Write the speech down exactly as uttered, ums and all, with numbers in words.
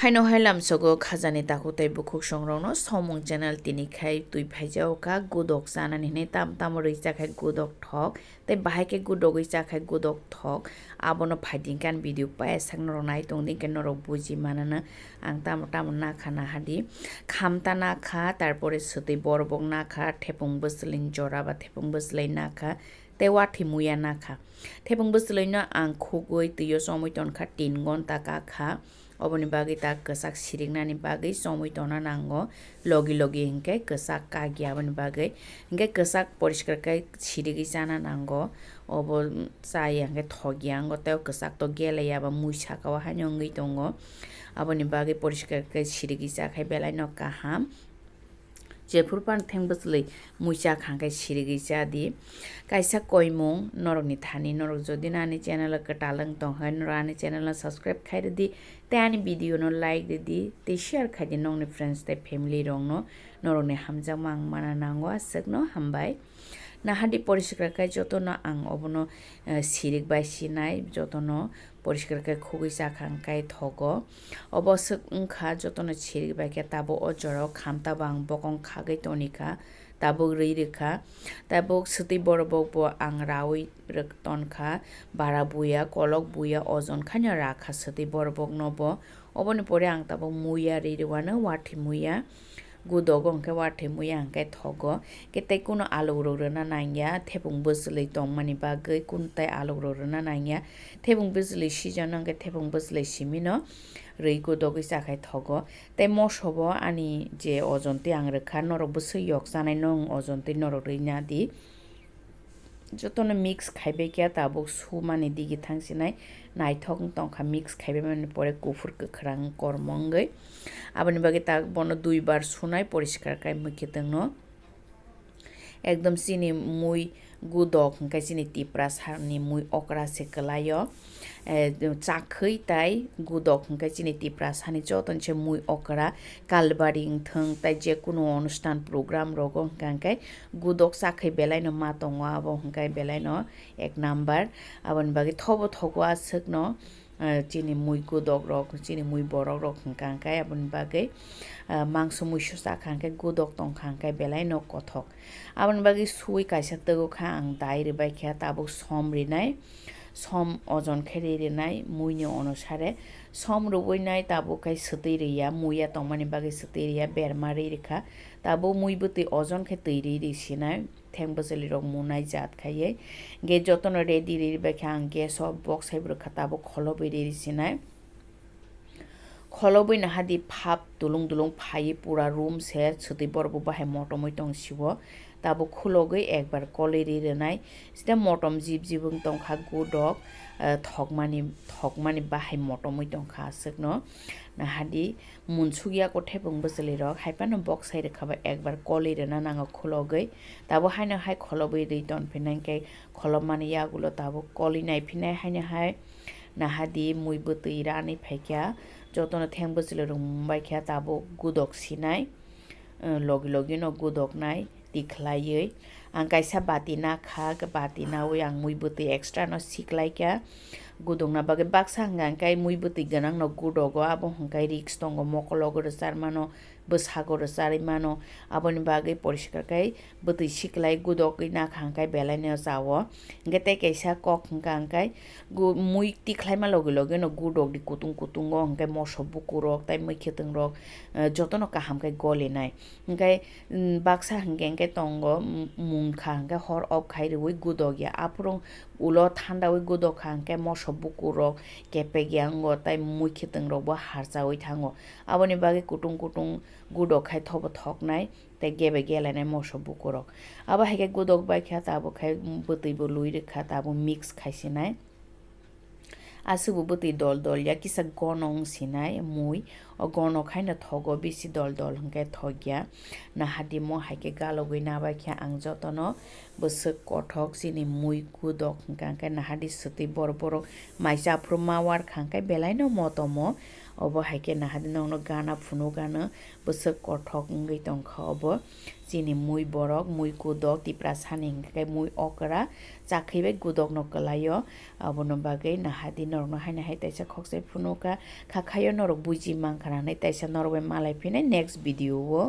Haino hai lamsogo khajani takhuk tei bukhuk songrokno Somung channel tini khai twi phaijao kha gudok chanani hinwi tam tamo rwi chakhai gudok thok tei bahai khe gudogwi chakhai gudok thok abono phaidi khe ani video paiya sak norok nai tongdi khe norok buji manana ang tamo tamo nakha nahadi khamta nakha tarpore swtwi borobok nakha thepung bwswlwini jora ba thepung bwswlwi nakha tei wathi muya nakha. Thepung bwswlwino ang khugwi twio chomwi tonkha tin gonta kakha. Oboni bagwi ta kwchak siriknani bagwi chomwi tongna nango. Logi logi hinkhe kwchak kagya aboni bagwi. Hinkhe kwchak poriskar khe sirigwi chana nango. Obo chaya hinkhe thokya wngo tei o kwchak to gelaya ba mui saka o haino wngwi tongo. Aboni bagwi poriskar khe sirigwi chakhai belaino kaham. Jephuru phano theng bwchwlwi muicha khang khe sirigwi cha di. Kaisa koimung norokni thani norok jodi no ani channel o kwtal wng tong hai norok ani channel no subscribe khai rwdi tei ani video no like rwdi tei share khai di nokni friends tei family rok no norokni hamjakma ang mana nango aswk no hambai. Nahadi poriskar khai joto no ang obono sirik bai sinai joto no. Poriskar khe khugwi chakha hwnkhe thogo. Obo swk wngkha jotono sirik bai khe tabuk o jorao khamta bo ang bokong khagwi tonikha, tabuk rwi rwkha. Tabuk swtwi borobok bo ang raui rwk tonkha, bara buya, kolok buya, ojon khaino rakha swtwi borobokno bo. Oboni pore ang tabuk muya rwi rwano, wathi muya. Gudogo hwnkhe wathwi muya hwnkhe thogo. Khe tei kuno aluk rok rwna nangya, thepung bwchwlwi tongmani bagwi, kuno tei aluk rok rwna nangya. Thepung bwchwlwi sijakno hwnkhe thepung bwchwlwi simino rwi gudogwi chakhai thogo. Tei moso bo ani je ojon twi ang rwkha, norok bwswk yok chanai no wng ojon twi norok rwi nadi. Jotono mix khaibai khe tabuk sumani digi thangsinai naithok wng tongkha, mix khaibai mani pore kuphur kwkhwrang kormo wngwi. Aboni bagwi ta bono duibar sunai poriskar khai mwkhwtwngno. Ekdom chini mui gudok hwnkhe chini Tiprasani mui okra se kwlaio. Eh, chakhwi tai gudok hwnkhe chini Tiprasani jotono se mui okra. Kalbari wngthwng tei jekunu onustan program rogo hwnkha hwnkhe gudok chakhwi belaino ma tongo abo hwnkhe belaino ek number. Aboni bagwi thobo thogo aswkno, eh, chini mui gudok rok, chini mui borok rok hwnkha hwnkhe aboni bagwi, eh, mangso muiso chakha hwnkhe gudok tongkha hwnkhe belaino kothok. Aboni bagwi sui kaisa twgo kha ang dai rwbai kha tabuk som rinai. Som ojon khe ri rwnai muini onusare. Som rwui nai tabuk khai swtwi rwya, muiya tongmani bagwi swtwi rwya, berma ri rwkha. Tabuk mui bwtwi ojon khe twi ri ri sinai, theng bwchwlwi rok munai jat khaiwi. Ge jotono ready ri ri bai khe ang gas o box hai bwrwkha tabuk kholobwi ri ri sinai. Kholobwi nahadi phap dulung dulung phaiwi pura room se swtwi borok bo bahai motomwi tong siwo. Tabuk khulogwi ekbar kolwi ri rwnai. Sita motom jib jib wng tongkha gudok, eh, thokmani, thokmani bahai motomwi tongkha aswkno. Nahadi munsukya ko thepung bwchwlwi rok hai phano box hai rwkha ba ekbar kolwi rwna nango khulogwi. Tabuk haino hai kholobwi ri tonphinai khe kholopmani yagulo tabuk kolwi naiphinai haino hai. Nahadi mui bwtwi rani phaikha, jotono theng bwchwlwi rwng bai kha tabuk gudok sinai, eh, logi logi no gudok nai tikhlaiwi. Ang kaisa bati nakha, bati naui ang mui bwtwi extra no siklaikha. Gudokna bagwi baksa hwnkha hwnkhe mui bwtwi gwnang no gudogo, abo hwnkhe risk tongo, mokologo rwchar mano, bwsago rwcharwi mano, aboni bagwi poriskar khe bwtwi siklai gudokgwi nakha hwnkhe belaino chao. Hwnkhe tei kaisa kok hwnkha hwnkhe gu-, mui tikhlaima logi logi no gudokdi kutung kutungo hwnkhe moso bukurok tei mwkhwtwng rok, eh, jotono kaham khe golinai. Hwnkhe, mm, baksa hwnkhe hwnkhe tongo, mm, mungkha hwnkhe hor off khai rwui gudokya. Aphuru ulo thandaui gudokha hwnkhe moso bukurok kepekya wngo tei mwkhwtwng rokbo harchaui thango. Aboni bagwi kutung kutung gudok khai thobo thoknai tei gebe gelainai moso bukurok. Abo hai khe gudok bai kha tabuk khai bwtwi bo lui rwkha tabuk mix khaisinai. Aswkbo bwtwi dol dol ya kisa gono wng sinai mui. O gono khaino thogo bisi dol dol hwnkhe thokya. Nahadi mo hai khe galogwi nabai khe ang jotono bwswk kothok chini mui gudok hwnkha hwnkhe nahadi swtwi borok borok maisa aphuru ma war kha hwnkhe belaino motomo. Obo hai khe nahadi norokno gana phunukano bwswk kothok wngwi tongkha obo. Chini mui borok, mui kudok, Tiprasani hwnkhe mui okra, chakhwi bai kudokno kwlaio. Abono bagwi nahadi norokno haino hai taisa khokchai phunukha, kha khaio norok buji mankha na hinwi taisa norok bai malai phinai next video o.